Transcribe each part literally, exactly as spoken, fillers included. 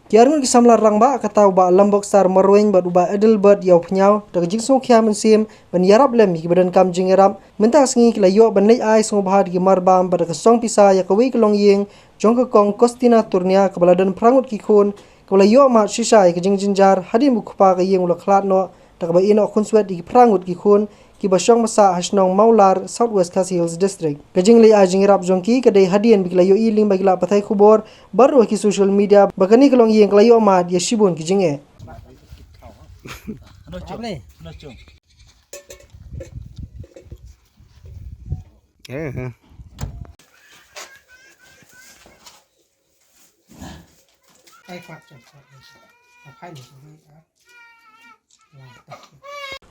Ki arngut ki samla rangbah, kata u Bah Lambokstar Marwein bad u Bah Adelbert Ïawphniaw, da ka jingsngewkhia mynsiem ban ïarap lem ïa kiba donkam jingïarap, mynta ka sngi ki la ïoh ban leit ai sngewbha da ki marbam bad da ka song pisa ïa kawei ka longïing jong ka Kong Costina Turnia kaba la don phra ngut ki khun, kaba la ïoh mad shisha ïa ka jingjynjar hadien ba u kpa ka ïing u la khlad noh, da kaba ïehnoh khunswet ïa ki phra ngut ki khun kiba shong basa ha shnong Mawlar, South West Khasi Hills District. Ka jingleit ai jingïarap jong ki ka dei hadien ba ki la ïohi lyngba ki lad pathai khubor baroh ha ki social media ba kane ka longïing ka la ïoh mad ïa shibun ki jingeh.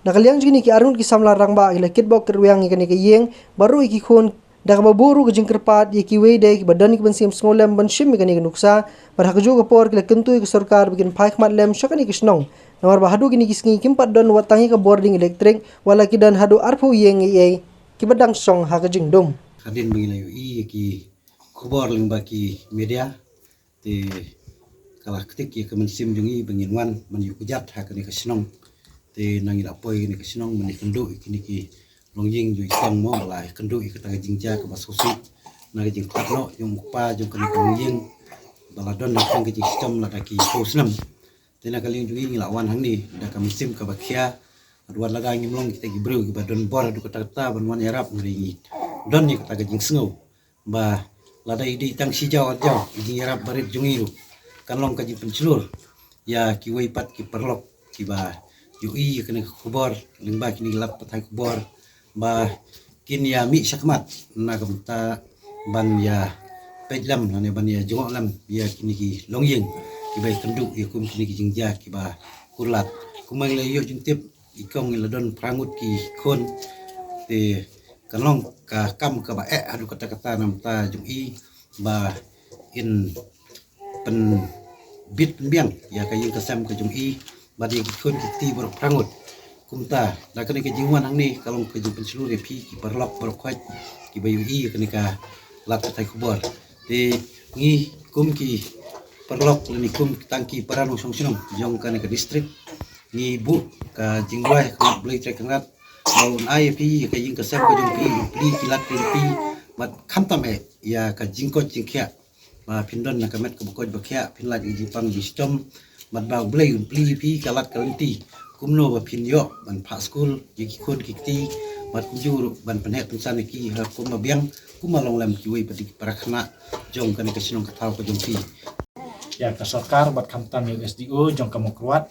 Na ka liang jong kine ki arngut ki samla rangbah ki la kitbok kitrwiang ïa kane ka ïing baroh ïa ki khun, da kaba buh ruh ka jingkyrpad ïa kiwei de kiba don ki mynsiem sngewlem ban shim ïa kane ka nuksa, bad ha kajuh ka por ki la kyntu ïa ka sorkar ba kin phai khmat lem sha kane ka shnong. Namar ba haduh kine ki sngi kim pat don wat tang ïa ka bording elektrik, wat la ki don haduh arphew ïing ïa kiba dang shong ha ka jingdum. Hadien ba ngi la ïohi ïa ki khubor lyngba ki media, te ka la ktik ïa ka mynsiem jong ngi ba ngin wan ban ïuh kjat ha kane ka shnong. Te na ngi la poi kane ka shnong ban ïakynduh ïa kine ki longïing jong i kong mo, ba la ïakynduh ïa kata ka jingjia kaba sngewsih na ka jingkhlad noh jong u kpa jong kane ka longïing ba la don ha ka jingshitom lada ki phew snem. Te na ka liang jong ngi ngi la wan hangne da ka mynsiem kaba khia, bad wat lada ngim long kita ki briew kiba don bor haduh katta katta ban wan ïarap, hynrei ngi don ïa kata ka jingsngew ba lada i dei tang shi jaw ar jaw, i jingïarap barit jong i ruh kan long ka jingpynshlur ïa kiwei pat ki paralok kiba ïohi ïa kane ka khubor lyngba kine ki lad pathai khubor, ba kin ïa mih shakhmat na ka bynta ban ïa peit lem lane ban ïa jngoh lem ïa kine ki longïing kiba ïakynduh ïa kum kine ki jingjia kiba khlad. Kumba ngi la ïoh jingtip, i kong i la don phra ngut ki khun, te kan long ka kam kaba eh haduh katta katta na ka bynta jong i ba in pynbit pynbiang ïa ka ïing ka sem ka jong i bad ïa ki khun ki kti baroh phra ngut. Kumta da kane ka jingwan hangne ka long ka jingpynshlur ïa phi ki paralok baroh khoit kiba ïohi ïa kane ka lad pathai khubor. Te ngi kum ki paralok lane kum tang ki para nongshong shnong jong kane ka district, ngi buh ka jingduwai ha ka Blei Trai Kynrad ba un ai ïa phi ïa ka ïing ka sem ka jong phi, plie ki lad ka lynti, bad khamtam eh ïa ka jingkoit jingkhiah ba phin don na ka met kaba koit ba khiah, phin lait ïa ka jingpang jingshitom, bad ba U Blei un plie ïa phi ka lad ka lynti kumno ba phin ïoh ban phah skul ïa ki khun ki kti, bad kumjuh ruh ban pynheh pynsan ïa ki ha kumba biang kumba long lem kiwei pat ki para khynnah jong kane ka shnong ka thaw ka jong phi. Ïa ka sorkar bad khamtam ïa u S D O jong ka Mawkyrwat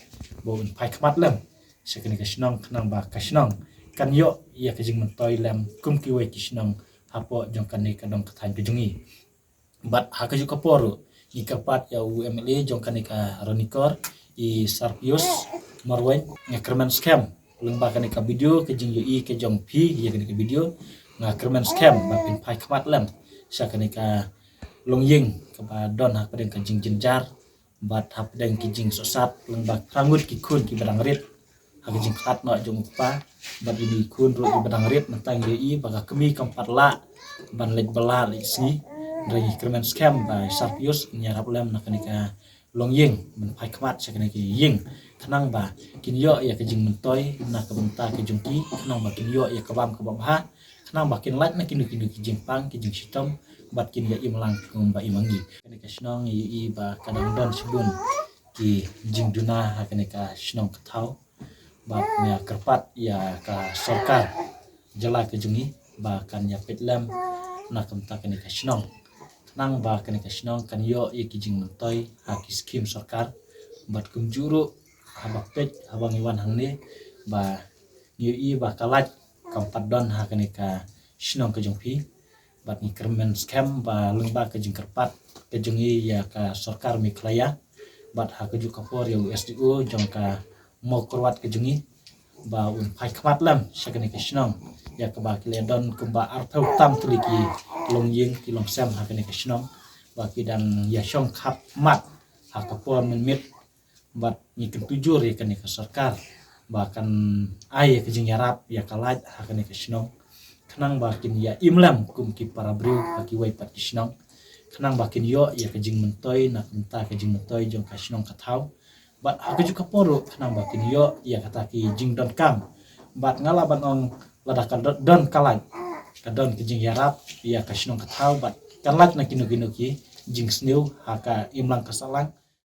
ba un phai khmat lem sha kane ka shnong, khnang ba ka shnong kan ïoh ïa ka jingmyntoi lem kum kiwei ki shnong hapoh jong kane ka dong ka thaiñ ka jong ngi. Bad ha kajuh ka por ruh ngi kyrpad ïa u M L A jong kane ka Ranikor, i Sir Pius Marwein, nga kyrmen skhem lyngba kane ka video, ka jingïohi ka jong phi ïa kane ka video, nga kyrmen skhem ba phin phai khmat lem sha kane ka longïing kaba don ha pdeng ka jingjynjar, bad ha pdeng ki jingsohsat lyngba phra ngut ki khun kiba dang rit ha ka jingkhlad noh jong u kpa, bad ine i khun ruh iba dang rit, mynta ngi ïohi ba ka kmie kam pat lah ban leit bylla leit sngi. Hynrei ngi kyrmen skhem ba i Sir Pius un ïarap lem na kane ka longïing ban phai khmat sha kane ka ïing, khnang ba kin ïoh ïa ka jingmyntoi na ka bynta ka jong ki, khnang ba kin ïoh ïa ka bam kaba bha, khnang ba kin lait na kino kino ki jingpang ki jingshitom, bad kin ïa im lang kumba im ma ngi. Kane ka shnong ngi ïohi ba ka dang don shibun ki jingduna ha kane ka shnong ka thaw, bad nga kyrpad ïa ka sorkar jylla ka jong ngi ba kan ïa peit lem na ka bynta kane ka shnong, khnang ba kane ka shnong kan ïoh ïa ki jingmyntoi ha ki skhim sorkar. Bad kumjuh ruh haba peit, haba ngi wan hangne, ba ngi ïohi ba ka lait kam pat don ha kane ka shnong ka jong phi. Bad ngi kyrmen skhem ba lyngba ka jingkyrpad ka jong ngi ïa ka sorkar Meghalaya, bad ha kajuh ka por ïa u S D O jong ka Mawkyrwat ka jong ngi, ba un phai khmat lem sha kane ka shnong, ïa kaba ki la don kumba arphew tam tylli ki longïing ki longsem ha kane ka shnong, ba ki dang ïa shong khap mat ha ka por mynmiet. Bad ngi kyntu jur ïa kane ka sorkar ba kan ai ïa ka jingïarap ïa ka lait ha kane ka shnong, khnang ba kin ïa im lem kum ki para briew ha kiwei pat ki shnong, khnang ba kin ïoh ïa ka jingmyntoi na ka bynta ka jingmyntoi jong ka shnong ka thaw. Bad ha kajuh ka por ruh khnang ba kin ïoh ïa kata ki jingdonkam. Bad nga lah ban ong lada ka don, don ka lait, ka don ka jingïarap ïa ka shnong ka thaw bad kan lait na kino kino ki jingsniew ha ka imlang ka sahlang.